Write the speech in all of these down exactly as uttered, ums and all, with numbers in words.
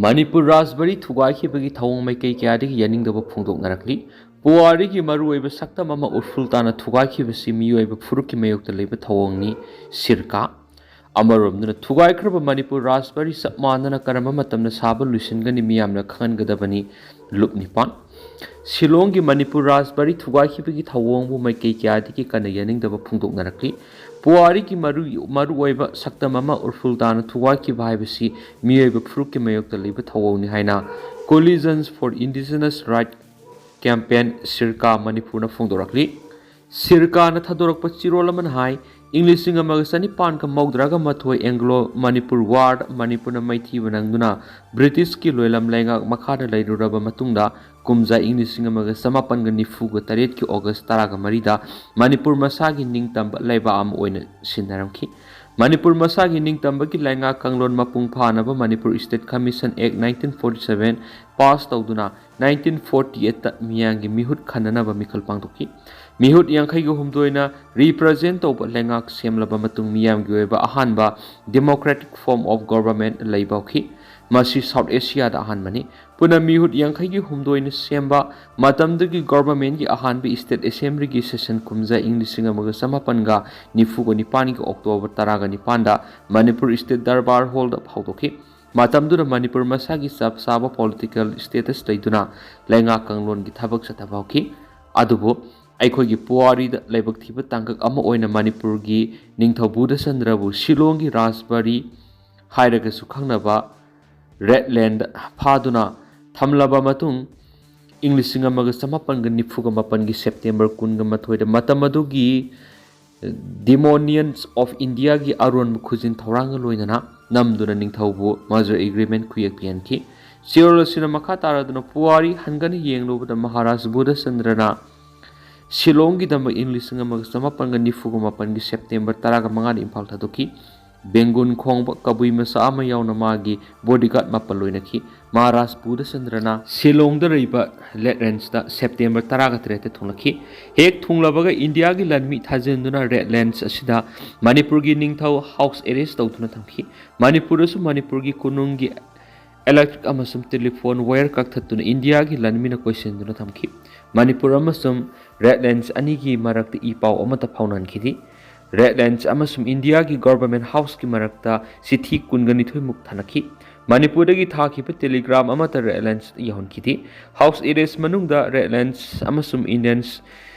ꯃꯅꯤꯄꯨꯔ ꯔꯥꯖꯕꯥꯔꯤ ꯊꯨꯒꯥꯏꯈꯤꯕꯒꯤ ꯊꯧꯑꯣꯡ ꯃꯥꯏꯀꯩ ꯀꯌꯥꯗꯒꯤ ꯌꯥꯅꯤꯡꯗꯕ ꯐꯣꯡꯗꯣꯛꯅꯔꯛꯂꯤ꯫ ꯄꯨꯋꯥꯔꯤꯒꯤ ꯃꯔꯨꯑꯣꯏꯕ ꯁꯛꯇꯝ ꯑꯃ ꯎꯔꯐꯨꯜ ꯇꯥꯅ ꯊꯨꯒꯥꯏꯈꯤꯕꯁꯤ ꯃꯤꯑꯣꯏꯕ ꯐꯨꯔꯨꯞꯀꯤ ꯃꯥꯌꯣꯛꯇ ꯂꯩꯕ ꯊꯧꯑꯣꯡꯅꯤ꯫ ꯁꯤꯔꯀꯥ꯫ ꯑꯃꯔꯣꯝꯗꯅ ꯊꯨꯒꯥꯏꯈ꯭ꯔꯕ ꯃꯅꯤꯄꯨꯔ ꯔꯥꯖꯕꯥꯔꯤ ꯆꯞ ꯃꯥꯟꯅꯅ ꯀꯔꯝꯕ ꯃꯇꯝꯗ ꯁꯥꯕ ꯂꯣꯏꯁꯤꯟꯒꯅꯤ ꯃꯤꯌꯥꯝꯅ ꯈꯪꯍꯟꯒꯗꯕꯅꯤ꯫ ꯂꯨꯞ ꯅꯤꯄꯥꯟ꯫ ꯁꯤꯂꯣꯡꯒꯤ ꯃꯅꯤꯄꯨꯔ ꯔꯥꯖꯕꯥꯔꯤ ꯊꯨꯒꯥꯏꯈꯤꯕꯒꯤ ꯊꯧꯑꯣꯡꯕꯨ ꯃꯥꯏꯀꯩ ꯀꯌꯥꯗꯒꯤ ꯀꯟꯅ ꯌꯥꯅꯤꯡꯗꯕ ꯐꯣꯡꯗꯣꯛꯅꯔꯛꯂꯤ꯫ ꯄꯨꯋꯥꯔꯤꯒꯤ ꯃꯔꯨ-, ꯃꯔꯨꯑꯣꯏꯕ ꯁꯛꯇꯝ ꯑꯃ ꯎꯔꯐꯨꯜ ꯇꯥꯅ ꯊꯨꯒꯥꯏꯈꯤꯕ ꯍꯥꯏꯕꯁꯤ ꯃꯤꯑꯣꯏꯕ ꯐꯨꯔꯨꯞꯀꯤ ꯃꯥꯌꯣꯛꯇ ꯂꯩꯕ ꯊꯧꯑꯣꯡꯅꯤ ꯍꯥꯏꯅ Coalitions for Indigenous Right Campaign, ꯁꯤꯔꯀꯥ, ꯃꯅꯤꯄꯨꯔꯅ ꯐꯣꯡꯗꯣꯔꯛꯂꯤ꯫ ꯁꯤꯔꯀꯥꯅ ꯊꯥꯗꯣꯔꯛꯄ ꯆꯦꯔꯣꯜ ꯑꯃꯅ ꯍꯥꯏ, ꯏꯪ ꯂꯤꯁꯤꯡ ꯑꯃꯒ ꯆꯅꯤꯄꯥꯟꯒ ꯃꯧꯗ꯭ꯔꯥꯒ ꯃꯥꯊꯣꯏ Anglo Manipur War ꯃꯅꯤꯄꯨꯔꯅ ꯃꯥꯏꯊꯤꯕ ꯅꯪꯗꯨꯅ ꯕ꯭ꯔꯤꯇꯤꯁꯀꯤ ꯂꯣꯏꯂꯝ ꯂꯩꯉꯥꯛ ꯃꯈꯥꯗ ꯂꯩꯔꯨꯔꯕ ꯃꯇꯨꯡꯗ, ꯀꯨꯝꯖꯥ ꯏꯪ ꯂꯤꯁꯤꯡ ꯑꯃꯒ ꯆꯃꯥꯄꯟꯒ ꯅꯤꯐꯨꯒ ꯇꯔꯦꯠꯀꯤ August ꯇꯔꯥꯒ ꯃꯔꯤꯗ ꯃꯅꯤꯄꯨꯔ ꯃꯁꯥꯒꯤ ꯅꯤꯡꯇꯝꯕ ꯂꯩꯕꯥꯛ ꯑꯃ ꯑꯣꯏꯅ ꯁꯤꯟꯅꯔꯝꯈꯤ꯫ ꯃꯅꯤꯄꯨꯔ ꯃꯁꯥꯒꯤ ꯅꯤꯡꯇꯝꯕꯒꯤ ꯂꯩꯉꯥꯛ ꯀꯥꯡꯂꯣꯟ ꯃꯄꯨꯡ ꯐꯥꯅꯕ Manipur State Commission Act nineteen forty seven pass ꯇꯧꯗꯨꯅ nineteen forty eight ꯇ ꯃꯤꯌꯥꯝꯒꯤ ꯃꯤꯍꯨꯠ ꯈꯟꯅꯅꯕ ꯃꯤꯈꯜ ꯄꯥꯡꯊꯣꯛꯈꯤ꯫ ꯃꯤꯍꯨꯠ ꯌꯥꯡꯈꯩꯒ ꯍꯨꯝꯗꯣꯏꯅ represent ꯇꯧꯕ ꯂꯩꯉꯥꯛ ꯁꯦꯝꯂꯕ ꯃꯇꯨꯡ ꯃꯤꯌꯥꯝꯒꯤ ꯑꯣꯏꯕ ꯑꯍꯥꯟꯕ democratic form of government ꯂꯩꯕ ꯍꯧꯈꯤ꯫ ꯃꯁꯤ South Asia ꯗ ꯑꯍꯥꯟꯕꯅꯤ꯫ ꯄꯨꯟꯅ ꯃꯤꯍꯨꯠ ꯌꯥꯡꯈꯩꯒꯤ ꯍꯨꯝꯗꯣꯏꯅ ꯁꯦꯝꯕ ꯃꯇꯝꯗꯨꯒꯤ government ꯀꯤ ꯑꯍꯥꯟꯕ State Assembly ꯒꯤ session ꯀꯨꯝꯖꯥ ꯏꯪ ꯂꯤꯁꯤꯡ ꯑꯃꯒ ꯆꯃꯥꯄꯟꯒ ꯅꯤꯐꯨꯒ ꯅꯤꯄꯥꯟꯒꯤ October ꯇꯔꯥꯒ ꯅꯤꯄꯥꯟꯗ ꯃꯅꯤꯄꯨꯔ State ꯗꯔꯕꯥꯔ ꯍꯣꯜꯗ ꯍꯧꯗꯣꯛꯈꯤ꯫ ꯃꯇꯝꯗꯨꯗ ꯃꯅꯤꯄꯨꯔ ꯃꯁꯥꯒꯤ ꯆꯞ ꯆꯥꯕ political status ꯂꯩꯗꯨꯅ ꯂꯩꯉꯥꯛ ꯀꯥꯡꯂꯣꯟꯒꯤ ꯊꯕꯛ ꯆꯠꯊꯕ ꯍꯧꯈꯤ꯫ ꯑꯗꯨꯕꯨ ꯑꯩꯈꯣꯏꯒꯤ ꯄꯨꯋꯥꯔꯤꯗ ꯂꯥꯏꯕꯛ ꯊꯤꯕ ꯇꯥꯡꯀꯛ ꯑꯃ ꯑꯣꯏꯅ ꯃꯅꯤꯄꯨꯔꯒꯤ ꯅꯤꯡꯊꯧ ꯕꯨꯙꯆꯟꯗ꯭ꯔꯕꯨ ꯁꯤꯂꯣꯡꯒꯤ ꯔꯥꯖꯕꯥꯔꯤ ꯍꯥꯏꯔꯒꯁꯨ ꯈꯪꯅꯕ Red Land ꯐꯥꯗꯨꯅ ꯊꯝꯂꯕ ꯃꯇꯨꯡ, ꯏꯪ ꯂꯤꯁꯤꯡ ꯑꯃꯒ ꯆꯃꯥꯄꯟꯒ ꯅꯤꯐꯨꯒ ꯃꯥꯄꯟꯒꯤ September ꯀꯨꯟꯒ ꯃꯥꯊꯣꯏꯗ ꯃꯇꯝ ꯑꯗꯨꯒꯤ Dominions of India ꯒꯤ ꯑꯔꯣꯟꯕ ꯈꯨꯖꯤꯟ ꯊꯧꯔꯥꯡꯒ ꯂꯣꯏꯅꯅ ꯅꯝꯗꯨꯅ ꯅꯤꯡꯊꯧꯕꯨ merger agreement ꯈꯨꯌꯦꯛ ꯄꯤꯍꯟꯈꯤ꯫ ꯆꯦꯔꯣꯜ ꯑꯁꯤꯅ ꯃꯈꯥ ꯇꯥꯔꯗꯨꯅ ꯄꯨꯋꯥꯔꯤ ꯍꯟꯒꯅ ꯌꯦꯡꯂꯨꯕꯗ ꯃꯍꯥꯔꯥꯖ ꯕꯨꯙꯆꯟꯗ꯭ꯔꯅ ꯁꯤꯂꯣꯡꯒꯤꯗꯃꯛ ꯏꯪ ꯂꯤꯁꯤꯡ ꯑꯃꯒ ꯆꯃꯥꯄꯟꯒ ꯅꯤꯐꯨꯒ ꯃꯥꯄꯟꯒꯤ September ꯇꯔꯥꯒ ꯃꯉꯥꯗ ꯏꯝꯐꯥꯜ ꯊꯥꯗꯣꯛꯈꯤ꯫ ꯕꯦꯡꯒꯨꯟ ꯈꯣꯡꯕ ꯀꯕꯨꯏ ꯃꯆꯥ ꯑꯃ ꯌꯥꯎꯅ ꯃꯥꯒꯤ ꯕꯣꯗꯤꯒꯥꯔꯗ ꯃꯥꯄꯜ ꯂꯣꯏꯅꯈꯤ꯫ ꯃꯍꯥꯔꯥꯖ ꯕꯨꯙꯆꯟꯗ꯭ꯔꯅ ꯁꯤꯂꯣꯡꯗ ꯂꯩꯕ ꯂꯦꯠ ꯔꯦꯟꯖꯇ ꯁꯦꯞꯇꯦꯝꯕꯔ ꯇꯔꯥꯒ ꯇꯔꯦꯠꯇ ꯊꯨꯡꯂꯛꯈꯤ꯫ ꯍꯦꯛ ꯊꯨꯡꯂꯕꯒ ꯏꯟꯗꯤꯌꯥꯒꯤ ꯂꯥꯟꯃꯤ ꯊꯥꯖꯤꯟꯗꯨꯅ ꯔꯦꯠ ꯔꯦꯟꯖ ꯑꯁꯤꯗ ꯃꯅꯤꯄꯨꯔꯒꯤ ꯅꯤꯡꯊꯧ ꯍꯥꯎꯁ ꯑꯦꯔꯦꯁ ꯇꯧꯗꯨꯅ ꯊꯝꯈꯤ꯫ ꯃꯅꯤꯄꯨꯔꯗꯁꯨ ꯃꯅꯤꯄꯨꯔꯒꯤ ꯀꯣꯅꯨꯡꯒꯤ ꯏꯂꯦꯛꯇ꯭ꯔꯤꯛ ꯑꯃꯁꯨꯡ ꯇꯦꯂꯤꯐꯣꯟ ꯋꯥꯌꯔ ꯀꯛꯊꯠꯇꯨꯅ ꯏꯟꯗꯤꯌꯥꯒꯤ ꯂꯥꯟꯃꯤꯅ ꯀꯣꯏꯁꯤꯟꯗꯨꯅ ꯊꯝꯈꯤ꯫ ꯃꯅꯤꯄꯨꯔ ꯑꯃꯁꯨꯡ ꯔꯦꯠ ꯔꯦꯟꯖ ꯑꯅꯤꯒꯤ ꯃꯔꯛꯇ ꯏ ꯄꯥꯎ ꯑꯃꯠꯇ ꯐꯥꯎꯅꯍꯟꯈꯤꯗꯦ꯫ ꯔꯦꯠ ꯔꯦꯟꯖ ꯑꯃꯁꯨꯡ ꯏꯟꯗꯤꯌꯥꯒꯤ ꯒꯣꯚꯔꯟꯃꯦꯟꯠ ꯍꯥꯎꯁꯀꯤ ꯃꯔꯛꯇ ꯆꯤꯊꯤ ꯀꯨꯟꯒ ꯅꯤꯊꯣꯏꯃꯨꯛ ꯊꯥꯅꯈꯤ꯫ ꯃꯅꯤꯄꯨꯔꯗꯒꯤ ꯊꯥꯈꯤꯕ ꯇꯦꯂꯤꯒ꯭ꯔꯥꯝ ꯑꯃꯠꯇ ꯔꯦꯠ ꯔꯦꯟꯖꯇ ꯌꯧꯍꯟꯈꯤꯗꯦ꯫ ꯍꯥꯎꯁ ꯑꯦꯔꯦꯁ ꯃꯅꯨꯡꯗ ꯔꯦꯠ ꯔꯦꯟꯖ ꯑꯃꯁꯨꯡ ꯏꯟꯗꯤꯌꯟꯁ,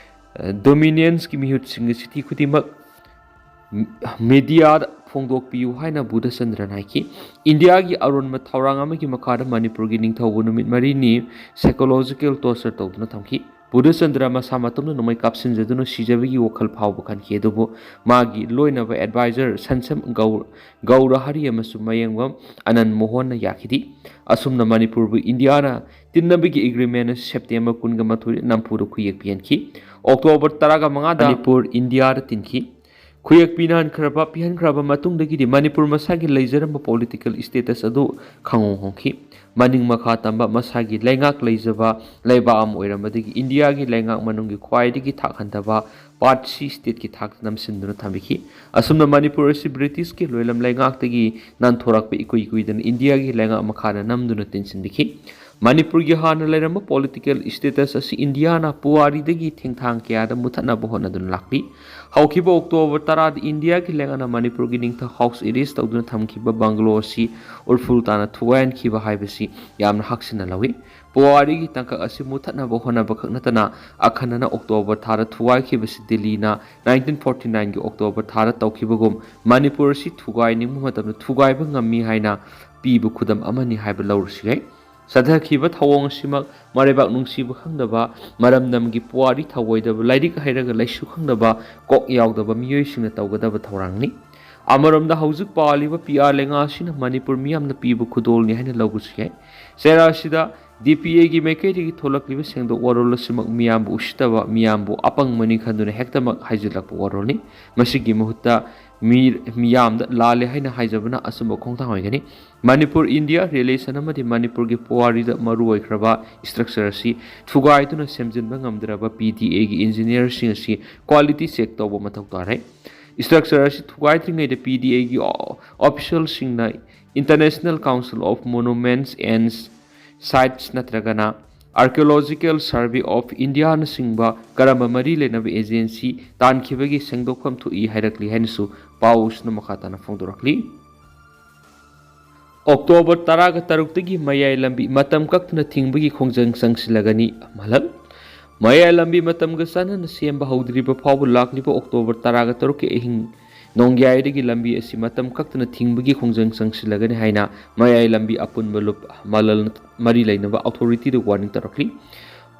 ꯑ, ꯗꯣꯃꯤꯅꯤꯌꯟꯁꯀꯤ ꯃꯤꯍꯨꯠꯁꯤꯡꯒꯤ ꯆꯤꯊꯤ ꯈꯨꯗꯤꯡꯃꯛ ꯃꯤꯗꯤꯌꯥꯗ ꯐꯣꯡꯗꯣꯛꯄꯤꯌꯨ ꯍꯥꯏꯅ ꯕꯨꯙꯆꯟꯗ꯭ꯔꯅ ꯍꯥꯏꯈꯤ꯫ ꯏꯟꯗꯤꯌꯥꯒꯤ ꯑꯔꯣꯟꯕ ꯊꯧꯔꯥꯡ ꯑꯃꯒꯤ ꯃꯈꯥꯗ ꯃꯅꯤꯄꯨꯔꯒꯤ ꯅꯤꯡꯊꯧꯕꯨ ꯅꯨꯃꯤꯠ ꯃꯔꯤꯅꯤ ꯁꯥꯏꯀꯣꯂꯣꯖꯤꯀꯦꯜ ꯇꯣꯔꯆꯔ ꯇꯧꯗꯨꯅ ꯊꯝꯈꯤ꯫ ꯕꯨꯙꯆꯟꯗ꯭ꯔ ꯃꯁꯥ ꯃꯇꯣꯝꯗ ꯅꯣꯡꯃꯩ ꯀꯥꯞꯁꯤꯟꯖꯗꯨꯅ ꯁꯤꯖꯕꯒꯤ ꯋꯥꯈꯜ ꯐꯥꯎꯕ ꯈꯟꯈꯤ, ꯑꯗꯨꯕꯨ ꯃꯥꯒꯤ ꯂꯣꯏꯅꯕ ꯑꯦꯗꯚꯥꯏꯖꯔ ꯁꯟꯁꯝ ꯒꯧ-, ꯒꯧꯔꯍꯔꯤ ꯑꯃꯁꯨꯡ ꯃꯌꯦꯡꯕꯝ ꯑꯅꯟ ꯃꯣꯍꯟꯅ ꯌꯥꯈꯤꯗꯦ꯫ ꯑꯁꯨꯝꯅ ꯃꯅꯤꯄꯨꯔꯕꯨ ꯏꯟꯗꯤꯌꯥꯅ ꯇꯤꯟꯅꯕꯒꯤ ꯑꯦꯒ꯭ꯔꯤꯃꯦꯟ ꯑꯁꯤ ꯁꯦꯞꯇꯦꯝꯕꯔ ꯀꯨꯟꯒ ꯃꯥꯊꯣꯏꯗ ꯅꯝꯐꯨꯗ ꯈꯨꯌꯦꯛ ꯄꯤꯍꯟꯈꯤ꯫ ꯑꯣꯛꯇꯣꯕꯔ ꯇꯔꯥꯒ ꯃꯉꯥꯗ ꯃꯅꯤꯄꯨꯔ ꯏꯟꯗꯤꯌꯥꯗ ꯇꯤꯟꯈꯤ꯫ ꯈꯨꯌꯦꯛ ꯄꯤꯅꯍꯟꯈ꯭ꯔꯕ, ꯄꯤꯍꯟꯈ꯭ꯔꯕ ꯃꯇꯨꯡꯗꯒꯤꯗꯤ ꯃꯅꯤꯄꯨꯔ ꯃꯁꯥꯒꯤ ꯂꯩꯖꯔꯝꯕ ꯄꯣꯂꯤꯇꯤꯀꯦꯜ ꯁ꯭ꯇꯦꯇꯁ ꯑꯗꯨ ꯈꯪꯍꯣꯡ ꯍꯣꯡꯈꯤ꯫ ꯃꯅꯤꯡ ꯃꯈꯥ ꯇꯝꯕ ꯃꯁꯥꯒꯤ ꯂꯩꯉꯥꯛ ꯂꯩꯖꯕ ꯂꯩꯕꯥꯛ ꯑꯃ ꯑꯣꯏꯔꯝꯕꯗꯒꯤ ꯏꯟꯗꯤꯌꯥꯒꯤ ꯂꯩꯉꯥꯛ ꯃꯅꯨꯡꯒꯤ ꯈ꯭ꯋꯥꯏꯗꯒꯤ ꯊꯥꯛ ꯍꯟꯊꯕ ꯄꯥꯔꯠ ꯁꯤ ꯁ꯭ꯇꯦꯠꯀꯤ ꯊꯥꯛꯇ ꯅꯝꯁꯤꯟꯗꯨꯅ ꯊꯝꯕꯤꯈꯤ꯫ ꯑꯁꯨꯝꯅ ꯃꯅꯤꯄꯨꯔ ꯑꯁꯤ ꯕ꯭ꯔꯤꯇꯤꯁꯀꯤ ꯂꯣꯏꯂꯝ ꯂꯩꯉꯥꯛꯇꯒꯤ ꯅꯥꯟꯊꯣꯔꯛꯄ ꯏꯀꯨꯏ ꯀꯨꯏꯗꯅ ꯏꯟꯗꯤꯌꯥꯒꯤ ꯂꯩꯉꯥꯛ ꯃꯈꯥꯗ ꯅꯝꯗꯨꯅ ꯇꯤꯟꯁꯤꯟꯕꯤꯈꯤ꯫ ꯃꯅꯤꯄꯨꯔꯒꯤ ꯍꯥꯟꯅ ꯂꯩꯔꯝꯕ ꯄꯣꯂꯤꯇꯤꯀꯦꯜ ꯁ꯭ꯇꯦꯇꯁ ꯑꯁꯤ ꯏꯟꯗꯤꯌꯥꯅ ꯄꯨꯋꯥꯔꯤꯗꯒꯤ ꯊꯦꯡꯊꯥꯡ ꯀꯌꯥꯗ ꯃꯨꯊꯠꯅꯕ ꯍꯣꯠꯅꯗꯨꯅ ꯂꯥꯛꯂꯤ꯫ ꯍꯧꯈꯤꯕ ꯑꯣꯛꯇꯣꯕꯔ ꯇꯔꯥꯗ ꯏꯟꯗꯤꯌꯥꯒꯤ ꯂꯩꯉꯥꯛꯅ ꯃꯅꯤꯄꯨꯔꯒꯤ ꯅꯤꯡꯊꯧ ꯍꯥꯎꯁ ꯑꯦꯔꯦꯁ ꯇꯧꯗꯨꯅ ꯊꯝꯈꯤꯕ ꯕꯪꯒꯂꯣ ꯑꯁꯤ ꯎꯔꯐꯨꯜ ꯇꯥꯅ ꯊꯨꯒꯥꯏꯍꯟꯈꯤꯕ ꯍꯥꯏꯕꯁꯤ ꯌꯥꯝꯅ ꯍꯛꯁꯤꯟꯅ ꯂꯧꯏ꯫ ꯄꯨꯋꯥꯔꯤꯒꯤ ꯇꯥꯡꯀꯛ ꯑꯁꯤ ꯃꯨꯊꯠꯅꯕ ꯍꯣꯠꯅꯕ ꯈꯛ ꯅꯠꯇꯅ, ꯑꯈꯟꯅꯅ ꯑꯣꯛꯇꯣꯕꯔ ꯊꯥꯗ ꯊꯨꯒꯥꯏꯈꯤꯕꯁꯤ ꯗꯤꯜꯂꯤꯅ ꯅꯥꯏꯟꯇꯤꯟ ꯐꯣꯔꯇꯤ ꯅꯥꯏꯟꯒꯤ ꯑꯣꯛꯇꯣꯕꯔ ꯊꯥꯗ ꯇꯧꯈꯤꯕꯒꯨꯝ ꯃꯅꯤꯄꯨꯔ ꯑꯁꯤ ꯊꯨꯒꯥꯏꯅꯤꯡꯕ ꯃꯇꯝꯗ ꯊꯨꯒꯥꯏꯕ ꯉꯝꯃꯤ ꯍꯥꯏꯅ ꯄꯤꯕ ꯈꯨꯗꯝ ꯑꯃꯅꯤ ꯍꯥꯏꯕ ꯂꯧꯔꯁꯨ ꯌꯥꯏ꯫ ꯆꯠꯊꯈꯤꯕ ꯊꯧꯑꯣꯡ ꯑꯁꯤꯃꯛ ꯃꯔꯩꯕꯥꯛ ꯅꯨꯡꯁꯤꯕ ꯈꯪꯗꯕ, ꯃꯔꯝꯗꯝꯒꯤ ꯄꯨꯋꯥꯔꯤ ꯊꯧꯑꯣꯏꯗꯕ, ꯂꯥꯏꯔꯤꯛ ꯍꯩꯔꯒ ꯂꯩꯁꯨ ꯈꯪꯗꯕ, ꯀꯣꯛ ꯌꯥꯎꯗꯕ ꯃꯤꯑꯣꯏꯁꯤꯡꯅ ꯇꯧꯒꯗꯕ ꯊꯧꯔꯥꯡꯅꯤ꯫ ꯑꯃꯔꯣꯝꯗ ꯍꯧꯖꯤꯛ ꯄꯥꯜꯂꯤꯕ ꯄꯤ ꯑꯥꯔ ꯂꯩꯉꯥꯛ ꯑꯁꯤꯅ ꯃꯅꯤꯄꯨꯔ ꯃꯤꯌꯥꯝꯅ ꯄꯤꯕ ꯈꯨꯗꯣꯜꯅꯤ ꯍꯥꯏꯅ ꯂꯧꯕꯁꯨ ꯌꯥꯏ꯫ ꯆꯩꯔꯥ ꯑꯁꯤꯗ ꯗꯤ ꯄꯤ ꯑꯦꯒꯤ ꯃꯥꯏꯀꯩꯗꯒꯤ ꯊꯣꯛꯂꯛꯂꯤꯕ ꯁꯦꯡꯗꯣꯛ ꯋꯥꯔꯣꯜ ꯑꯁꯤꯃꯛ ꯃꯤꯌꯥꯝꯕꯨ ꯎꯁꯤꯠꯇꯕ, ꯃꯤꯌꯥꯝꯕꯨ ꯑꯄꯪꯕꯅꯤ ꯈꯟꯗꯨꯅ ꯍꯦꯛꯇꯃꯛ ꯍꯥꯏꯖꯤꯜꯂꯛꯄ ꯋꯥꯔꯣꯜꯅꯤ꯫ ꯃꯁꯤꯒꯤ ꯃꯍꯨꯠꯇ ꯃꯤ ꯃꯤꯌꯥꯝꯗ ꯂꯥꯜꯂꯦ ꯍꯥꯏꯅ ꯍꯥꯏꯖꯕꯅ ꯑꯆꯨꯝꯕ ꯈꯣꯡꯊꯥꯡ ꯑꯣꯏꯒꯅꯤ꯫ ꯃꯅꯤꯄꯨꯔ ꯏꯟꯗꯤꯌꯥ ꯔꯤꯂꯦꯁꯟ ꯑꯃꯗꯤ ꯃꯅꯤꯄꯨꯔꯒꯤ ꯄꯨꯋꯥꯔꯤꯗ ꯃꯔꯨ ꯑꯣꯏꯈ꯭ꯔꯕ ꯏꯁꯇ꯭ꯔꯛꯆꯔ ꯑꯁꯤ ꯊꯨꯒꯥꯏꯗꯨꯅ ꯁꯦꯝꯖꯤꯟꯕ ꯉꯝꯗ꯭ꯔꯕ ꯄꯤ ꯗꯤ ꯑꯦꯒꯤ ꯏꯟꯖꯤꯅꯤꯌꯔꯁꯤꯡ ꯑꯁꯤ ꯀ꯭ꯋꯥꯂꯤꯇꯤ ꯆꯦꯛ ꯇꯧꯕ ꯃꯊꯧ ꯇꯥꯔꯦ꯫ ꯏꯁꯇ꯭ꯔꯛꯆꯔ ꯑꯁꯤ ꯊꯨꯒꯥꯏꯗ꯭ꯔꯤꯉꯩꯗ ꯄꯤ ꯗꯤ ꯑꯦꯒꯤ ꯑꯣꯐꯤꯁꯤꯌꯦꯜꯁꯤꯡꯅ International Council of Monuments and Sites ꯅꯠꯇ꯭ꯔꯒꯅ Archaeological Survey of Indiaꯅꯆꯤꯡꯕ ꯀꯔꯝꯕ ꯃꯔꯤ ꯂꯩꯅꯕ ꯑꯦꯖꯦꯟꯁꯤ ꯇꯥꯟꯈꯤꯕꯒꯤ ꯁꯦꯡꯗꯣꯛꯐꯝ ꯊꯣꯛꯏ ꯍꯥꯏꯔꯛꯂꯤ ꯍꯥꯏꯅꯁꯨ ꯄꯥꯎꯁꯤꯅ ꯃꯈꯥ ꯇꯥꯅ ꯐꯣꯡꯗꯣꯔꯛꯂꯤ꯫ ꯑꯣꯛꯇꯣꯕꯔ ꯇꯔꯥꯒ ꯇꯔꯨꯛꯇꯒꯤ ꯃꯌꯥꯏ ꯂꯝꯕꯤ ꯃꯇꯝ ꯀꯛꯇꯅ ꯊꯤꯡꯕꯒꯤ ꯈꯣꯡꯖꯪ ꯆꯪꯁꯤꯜꯂꯒꯅꯤ꯫ ꯃꯥꯂꯪ꯫ ꯃꯌꯥꯏ ꯂꯝꯕꯤ ꯃꯇꯝꯒ ꯆꯥꯟꯅꯅ ꯁꯦꯝꯕ ꯍꯧꯗ꯭ꯔꯤꯕ ꯐꯥꯎꯕ ꯂꯥꯛꯂꯤꯕ ꯑꯣꯛꯇꯣꯕꯔ ꯇꯔꯥꯒ ꯇꯔꯨꯛꯀꯤ ꯑꯍꯤꯡ ꯅꯣꯡꯌꯥꯏꯗꯒꯤ ꯂꯝꯕꯤ ꯑꯁꯤ ꯃꯇꯝ ꯀꯛꯇꯅ ꯊꯤꯡꯕꯒꯤ ꯈꯣꯡꯖꯪ ꯆꯪꯁꯤꯜꯂꯒꯅꯤ ꯍꯥꯏꯅ ꯃꯌꯥꯏ ꯂꯝꯕꯤ ꯑꯄꯨꯟꯕ ꯂꯨꯞ ꯃꯥꯂꯪꯅ ꯃꯔꯤ ꯂꯩꯅꯕ ꯑꯣꯊꯣꯔꯤꯇꯤꯗ ꯋꯥꯔꯅꯤꯡ ꯇꯧꯔꯛꯂꯤ꯫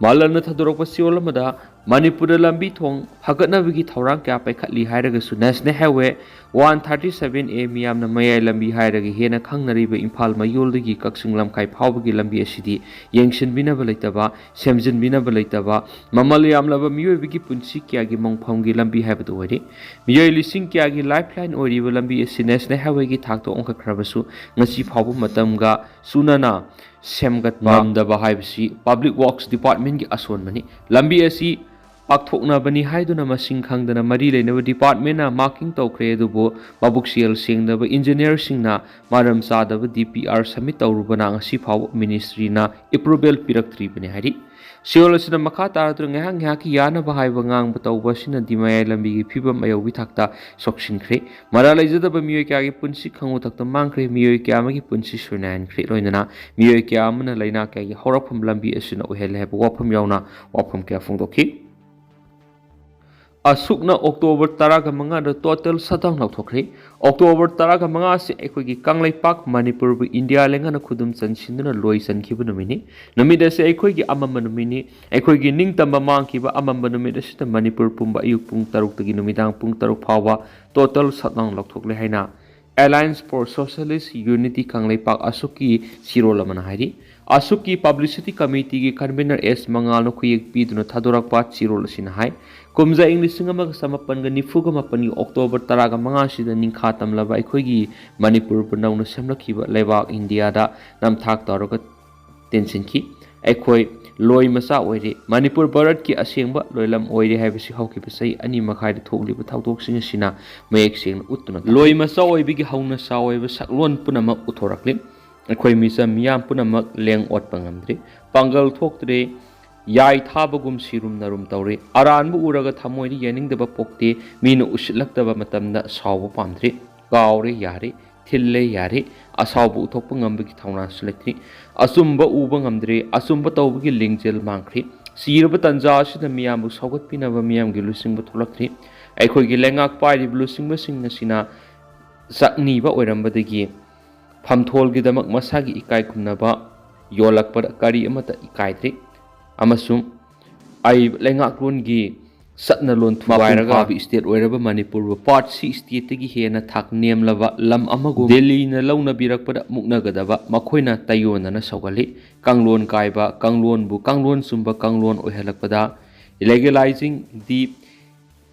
ꯃꯥꯂꯪꯅ ꯊꯥꯗꯣꯔꯛꯄ ꯆꯦꯔꯣꯜ ꯑꯃꯗ, ꯃꯅꯤꯄꯨꯔꯗ ꯂꯝꯕꯤ ꯊꯣꯡ ꯐꯒꯠꯅꯕꯒꯤ ꯊꯧꯔꯥꯡ ꯀꯌꯥ ꯄꯥꯏꯈꯠꯂꯤ ꯍꯥꯏꯔꯒꯁꯨ National Highway one thirty seven A, ꯃꯤꯌꯥꯝꯅ ꯃꯌꯥꯏ ꯂꯝꯕꯤ ꯍꯥꯏꯔꯒ ꯍꯦꯟꯅ ꯈꯪꯅꯔꯤꯕ ꯏꯝꯐꯥꯜ ꯃꯌꯣꯜꯗꯒꯤ ꯀꯛꯆꯤꯡ ꯂꯝꯈꯥꯏ ꯐꯥꯎꯕꯒꯤ ꯂꯝꯕꯤ ꯑꯁꯤꯗꯤ ꯌꯦꯡꯁꯤꯟꯕꯤꯅꯕ ꯂꯩꯇꯕ, ꯁꯦꯝꯖꯤꯟꯕꯤꯅꯕ ꯂꯩꯇꯕ, ꯃꯃꯜ ꯌꯥꯝꯂꯕ ꯃꯤꯑꯣꯏꯕꯒꯤ ꯄꯨꯟꯁꯤ ꯀꯌꯥꯒꯤ ꯃꯪꯐꯝꯒꯤ ꯂꯝꯕꯤ ꯍꯥꯏꯕꯗꯨ ꯑꯣꯏꯔꯤ꯫ ꯃꯤꯑꯣꯏ ꯂꯤꯁꯤꯡ ꯀꯌꯥꯒꯤ ꯂꯥꯏꯐ ꯂꯥꯏꯟ ꯑꯣꯏꯔꯤꯕ ꯂꯝꯕꯤ ꯑꯁꯤ National Highwayꯒꯤ ꯊꯥꯛꯇ ꯑꯣꯟꯈꯠꯈ꯭ꯔꯕꯁꯨ ꯉꯁꯤ ꯐꯥꯎꯕ ꯃꯇꯝꯒ ꯆꯨꯅꯅ ꯁꯦꯝꯒꯠꯄ ꯉꯝꯗꯕ ꯍꯥꯏꯕꯁꯤ Public Works Departmentꯀꯤ ꯑꯁꯣꯟꯕꯅꯤ꯫ ꯂꯝꯕꯤ ꯑꯁꯤ ꯄꯥꯛꯊꯣꯛꯅꯕꯅꯤ ꯍꯥꯏꯗꯨꯅ ꯃꯁꯤꯡ ꯈꯪꯗꯅ ꯃꯔꯤ ꯂꯩꯅꯕ departmentꯅ marking ꯇꯧꯈ꯭ꯔꯦ, ꯑꯗꯨꯕꯨ ꯃꯕꯨꯛ ꯁꯦꯜ ꯁꯦꯡꯗꯕ ꯏꯟꯖꯤꯅꯤꯌꯔꯁꯤꯡꯅ ꯃꯔꯝ ꯆꯥꯗꯕ D P R submit ꯇꯧꯔꯨꯕꯅ ꯉꯁꯤ ꯐꯥꯎꯕ ministryꯅ approval ꯄꯤꯔꯛꯇ꯭ꯔꯤꯕꯅꯤ ꯍꯥꯏꯔꯤ꯫ ꯆꯦꯔꯣꯜ ꯑꯁꯤꯅ ꯃꯈꯥ ꯇꯥꯔꯗꯨꯅ ꯉꯥꯏꯍꯥꯛ ꯉꯥꯏꯍꯥꯛꯀꯤ ꯌꯥꯅꯕ ꯍꯥꯏꯕ ꯉꯥꯡꯕ ꯇꯧꯕ ꯑꯁꯤꯅꯗꯤ ꯃꯌꯥꯏ ꯂꯝꯕꯤꯒꯤ ꯐꯤꯕꯝ ꯑꯌꯧꯕꯤ ꯊꯥꯛꯇ ꯁꯣꯛꯁꯤꯟꯈ꯭ꯔꯦ꯫ ꯃꯔꯥꯜ ꯂꯩꯖꯗꯕ ꯃꯤꯑꯣꯏ ꯀꯌꯥꯒꯤ ꯄꯨꯟꯁꯤ ꯈꯪꯉꯨ ꯊꯛꯇ ꯃꯥꯡꯈ꯭ꯔꯦ, ꯃꯤꯑꯣꯏ ꯀꯌꯥ ꯑꯃꯒꯤ ꯄꯨꯟꯁꯤ ꯁꯣꯏꯅꯥꯏꯍꯟꯈ꯭ꯔꯦ, ꯂꯣꯏꯅꯅ ꯃꯤꯑꯣꯏ ꯀꯌꯥ ꯑꯃꯅ ꯂꯥꯏꯅꯥ ꯀꯌꯥꯒꯤ ꯍꯧꯔꯛꯐꯝ ꯂꯝꯕꯤ ꯑꯁꯤꯅ ꯑꯣꯏꯍꯜꯂꯦ ꯍꯥꯏꯕ ꯋꯥꯐꯝ ꯌꯥꯎꯅ ꯋꯥꯐꯝ ꯀꯌꯥ ꯐꯣꯡꯗꯣꯛꯈꯤ꯫ ꯑꯁꯨꯛꯅ ꯑꯣꯛꯇꯣꯕꯔ ꯇꯔꯥꯒ ꯃꯉꯥꯗ total shutdown ꯂꯥꯎꯊꯣꯛꯈ꯭ꯔꯦ꯫ ꯑꯣꯛꯇꯣꯕꯔ ꯇꯔꯥꯒ ꯃꯉꯥ ꯑꯁꯤ ꯑꯩꯈꯣꯏꯒꯤ ꯀꯪꯂꯩꯄꯥꯛ ꯃꯅꯤꯄꯨꯔꯕꯨ ꯏꯟꯗꯤꯌꯥ ꯂꯩꯉꯥꯛꯅ ꯈꯨꯗꯨꯝ ꯆꯟꯁꯤꯟꯗꯨꯅ ꯂꯣꯏ ꯆꯟꯈꯤꯕ ꯅꯨꯃꯤꯠꯅꯤ꯫ ꯅꯨꯃꯤꯠ ꯑꯁꯤ ꯑꯩꯈꯣꯏꯒꯤ ꯑꯃꯝꯕ ꯅꯨꯃꯤꯠꯅꯤ꯫ ꯑꯩꯈꯣꯏꯒꯤ ꯅꯤꯡꯇꯝꯕ ꯃꯥꯡꯈꯤꯕ ꯑꯃꯝꯕ ꯅꯨꯃꯤꯠ ꯑꯁꯤꯗ ꯃꯅꯤꯄꯨꯔ ꯄꯨꯝꯕ ꯑꯌꯨꯛ ꯄꯨꯡ ꯇꯔꯨꯛꯇꯒꯤ ꯅꯨꯃꯤꯗꯥꯡ ꯄꯨꯡ ꯇꯔꯨꯛ ꯐꯥꯎꯕ total shutdown ꯂꯥꯎꯊꯣꯛꯂꯦ ꯍꯥꯏꯅ Alliance for Socialist Unity Kangleipak ꯑꯁꯨꯛꯀꯤ ꯆꯦꯔꯣꯜ ꯑꯃꯅ ꯍꯥꯏꯔꯤ꯫ ꯑꯁꯨꯛꯀꯤ ꯄꯕ꯭ꯂꯤꯁꯤꯇꯤ ꯀꯃꯤꯇꯤꯒꯤ ꯀꯟꯚꯤꯅꯔ ꯑꯦꯁ ꯃꯉꯥꯜꯅ ꯈꯨꯌꯦꯛ ꯄꯤꯗꯨꯅ ꯊꯥꯗꯣꯔꯛꯄ ꯆꯦꯔꯣꯜ ꯑꯁꯤꯅ ꯍꯥꯏ, ꯀꯨꯝꯖꯥ ꯏꯪ ꯂꯤꯁꯤꯡ ꯑꯃꯒ ꯆꯃꯥꯄꯟꯒ ꯅꯤꯐꯨꯒ ꯃꯥꯄꯟꯒꯤ ꯑꯣꯛꯇꯣꯕꯔ ꯇꯔꯥꯒ ꯃꯉꯥꯁꯤꯗ ꯅꯤꯡꯈꯥ ꯇꯝꯂꯕ ꯑꯩꯈꯣꯏꯒꯤ ꯃꯅꯤꯄꯨꯔꯕꯨ ꯅꯧꯅ ꯁꯦꯝꯂꯛꯈꯤꯕ ꯂꯩꯕꯥꯛ ꯏꯟꯗꯤꯌꯥꯗ ꯅꯝꯊꯥꯛ ꯇꯧꯔꯒ ꯇꯦꯟꯁꯤꯟꯈꯤ꯫ ꯑꯩꯈꯣꯏ ꯂꯣꯏ ꯃꯆꯥ ꯑꯣꯏꯔꯦ꯫ ꯃꯅꯤꯄꯨꯔ ꯚꯥꯔꯠꯀꯤ ꯑꯁꯦꯡꯕ ꯂꯣꯏꯂꯝ ꯑꯣꯏꯔꯦ ꯍꯥꯏꯕꯁꯤ ꯍꯧꯈꯤꯕ ꯆꯍꯤ ꯑꯅꯤ ꯃꯈꯥꯏꯗ ꯊꯣꯛꯂꯤꯕ ꯊꯧꯗꯣꯛꯁꯤꯡ ꯑꯁꯤꯅ ꯃꯌꯦꯛ ꯁꯦꯡꯅ ꯎꯠꯇꯨꯅ ꯂꯣꯏ ꯃꯆꯥ ꯑꯣꯏꯕꯒꯤ ꯍꯧꯅ ꯁꯥ ꯑꯣꯏꯕ ꯁꯛꯂꯣꯟ ꯄꯨꯝꯅꯃꯛ ꯎꯠꯊꯣꯔꯛꯂꯤ꯫ ꯑꯩꯈꯣꯏ ꯃꯤꯆꯝ ꯃꯤꯌꯥꯝ ꯄꯨꯝꯅꯃꯛ ꯂꯦꯡ ꯑꯣꯠꯄ ꯉꯝꯗ꯭ꯔꯦ꯫ ꯄꯥꯡꯒꯜ ꯊꯣꯛꯇ꯭ꯔꯦ꯫ ꯌꯥꯏ ꯊꯥꯕꯒꯨꯝ ꯁꯤꯔꯨꯝ ꯅꯥꯔꯨꯝ ꯇꯧꯔꯦ꯫ ꯑꯔꯥꯟꯕ ꯎꯔꯒ ꯊꯃꯣꯏꯗ ꯌꯥꯅꯤꯡꯗꯕ ꯄꯣꯛꯇꯦ꯫ ꯃꯤꯅ ꯎꯁꯤꯠꯂꯛꯇꯕ ꯃꯇꯝꯗ ꯁꯥꯎꯕ ꯄꯥꯝꯗ꯭ꯔꯦ꯫ ꯀꯥꯎꯔꯦ ꯌꯥꯔꯦ꯫ ꯊꯤꯜꯂꯦ ꯌꯥꯔꯦ꯫ ꯑꯁꯥꯎꯕ ꯎꯊꯣꯛꯄ ꯉꯝꯕꯒꯤ ꯊꯧꯅꯥꯁꯨ ꯂꯩꯇ꯭ꯔꯤ꯫ ꯑꯆꯨꯝꯕ ꯎꯕ ꯉꯝꯗ꯭ꯔꯦ꯫ ꯑꯆꯨꯝꯕ ꯇꯧꯕꯒꯤ ꯂꯤꯡꯖꯦꯜ ꯃꯥꯡꯈ꯭ꯔꯦ꯫ ꯆꯤꯔꯕ ꯇꯥꯟꯖꯥ ꯑꯁꯤꯗ ꯃꯤꯌꯥꯝꯕꯨ ꯁꯧꯒꯠꯄꯤꯅꯕ ꯃꯤꯌꯥꯝꯒꯤ ꯂꯨꯆꯤꯡꯕ ꯊꯣꯛꯂꯛꯇ꯭ꯔꯤ꯫ ꯑꯩꯈꯣꯏꯒꯤ ꯂꯩꯉꯥꯛ ꯄꯥꯏꯔꯤꯕ ꯂꯨꯆꯤꯡꯕꯁꯤꯡ ꯑꯁꯤꯅ ꯆꯥꯛꯅꯤꯕ ꯑꯣꯏꯔꯝꯕꯗꯒꯤ ꯐꯝꯊꯣꯜꯒꯤꯗꯃꯛ ꯃꯁꯥꯒꯤ ꯏꯀꯥꯏ ꯈꯨꯝꯅꯕ ꯌꯣꯜꯂꯛꯄꯗ ꯀꯔꯤ ꯑꯃꯠꯇ ꯏꯀꯥꯏꯗ꯭ꯔꯤ꯫ ꯑꯃꯁꯨꯡ ꯑꯩ ꯂꯩꯉꯥꯛꯂꯣꯟꯒꯤ ꯆꯠꯅ ꯂꯣꯟ ꯊꯨꯒꯥꯏꯔꯒ ꯃꯄꯨꯡ ꯐꯥꯕ ꯏꯁꯇꯦꯠ ꯑꯣꯏꯔꯕ ꯃꯅꯤꯄꯨꯔꯕꯨ ꯄꯥꯔꯠ ꯁꯤ ꯏꯁꯇꯦꯠꯇꯒꯤ ꯍꯦꯟꯅ ꯊꯥꯛ ꯅꯦꯝꯂꯕ ꯂꯝ ꯑꯃꯒꯨꯝ ꯗꯦꯜꯂꯤꯅ ꯂꯧꯅꯕꯤꯔꯛꯄꯗ ꯃꯨꯛꯅꯒꯗꯕ ꯃꯈꯣꯏꯅ ꯇꯥꯏꯑꯣꯟꯅꯅ ꯁꯧꯒꯠꯂꯤ꯫ ꯀꯥꯡꯂꯣꯟ ꯀꯥꯏꯕ, ꯀꯥꯡꯂꯣꯟꯕꯨ ꯀꯥꯡꯂꯣꯟ ꯆꯨꯝꯕ ꯀꯥꯡꯂꯣꯟ ꯑꯣꯏꯍꯜꯂꯛꯄꯗ, legalizing the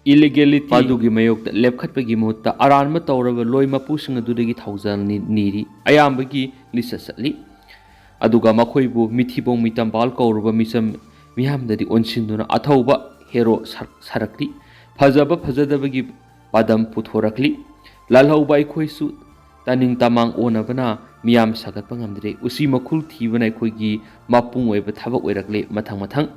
illegality, ꯃꯗꯨꯒꯤ ꯃꯥꯌꯣꯛꯇ ꯂꯦꯞꯈꯠꯄꯒꯤ ꯃꯍꯨꯠꯇ ꯑꯔꯥꯟꯕ ꯇꯧꯔꯕ ꯂꯣꯏ ꯃꯄꯨꯁꯤꯡ ꯑꯗꯨꯗꯒꯤ ꯊꯧꯖꯥꯜ ꯅꯤ-, ꯅꯤꯔꯤ꯫ ꯑꯌꯥꯝꯕꯒꯤ ꯂꯤꯆꯠ ꯆꯠꯂꯤ꯫ ꯑꯗꯨꯒ ꯃꯈꯣꯏꯕꯨ ꯃꯤꯊꯤꯕꯣꯡ ꯃꯤꯇꯝꯕꯥꯜ ꯀꯧꯔꯕ ꯃꯤꯆꯝ ꯃꯤꯌꯥꯝꯗꯗꯤ ꯑꯣꯟꯁꯤꯟꯗꯨꯅ ꯑꯊꯧꯕ ꯍꯦꯔꯣ ꯁꯥ-, ꯁꯥꯔꯛꯂꯤ꯫ ꯐꯖꯕ ꯐꯖꯗꯕꯒꯤ ꯄꯥꯗꯝ ꯄꯨꯊꯣꯔꯛꯂꯤ꯫ ꯂꯥꯜꯍꯧꯕ ꯑꯩꯈꯣꯏꯁꯨ ꯇꯥꯅꯤꯡ ꯇꯃꯥꯡ ꯑꯣꯟꯅꯕꯅ ꯃꯤꯌꯥꯝ ꯁꯥꯒꯠꯄ ꯉꯝꯗ꯭ꯔꯦ꯫ ꯎꯆꯤ ꯃꯈꯨꯜ ꯊꯤꯕꯅ ꯑꯩꯈꯣꯏꯒꯤ ꯃꯄꯨꯡ ꯑꯣꯏꯕ ꯊꯕꯛ ꯑꯣꯏꯔꯛꯂꯦ꯫ ꯃꯊꯪ ꯃꯊꯪ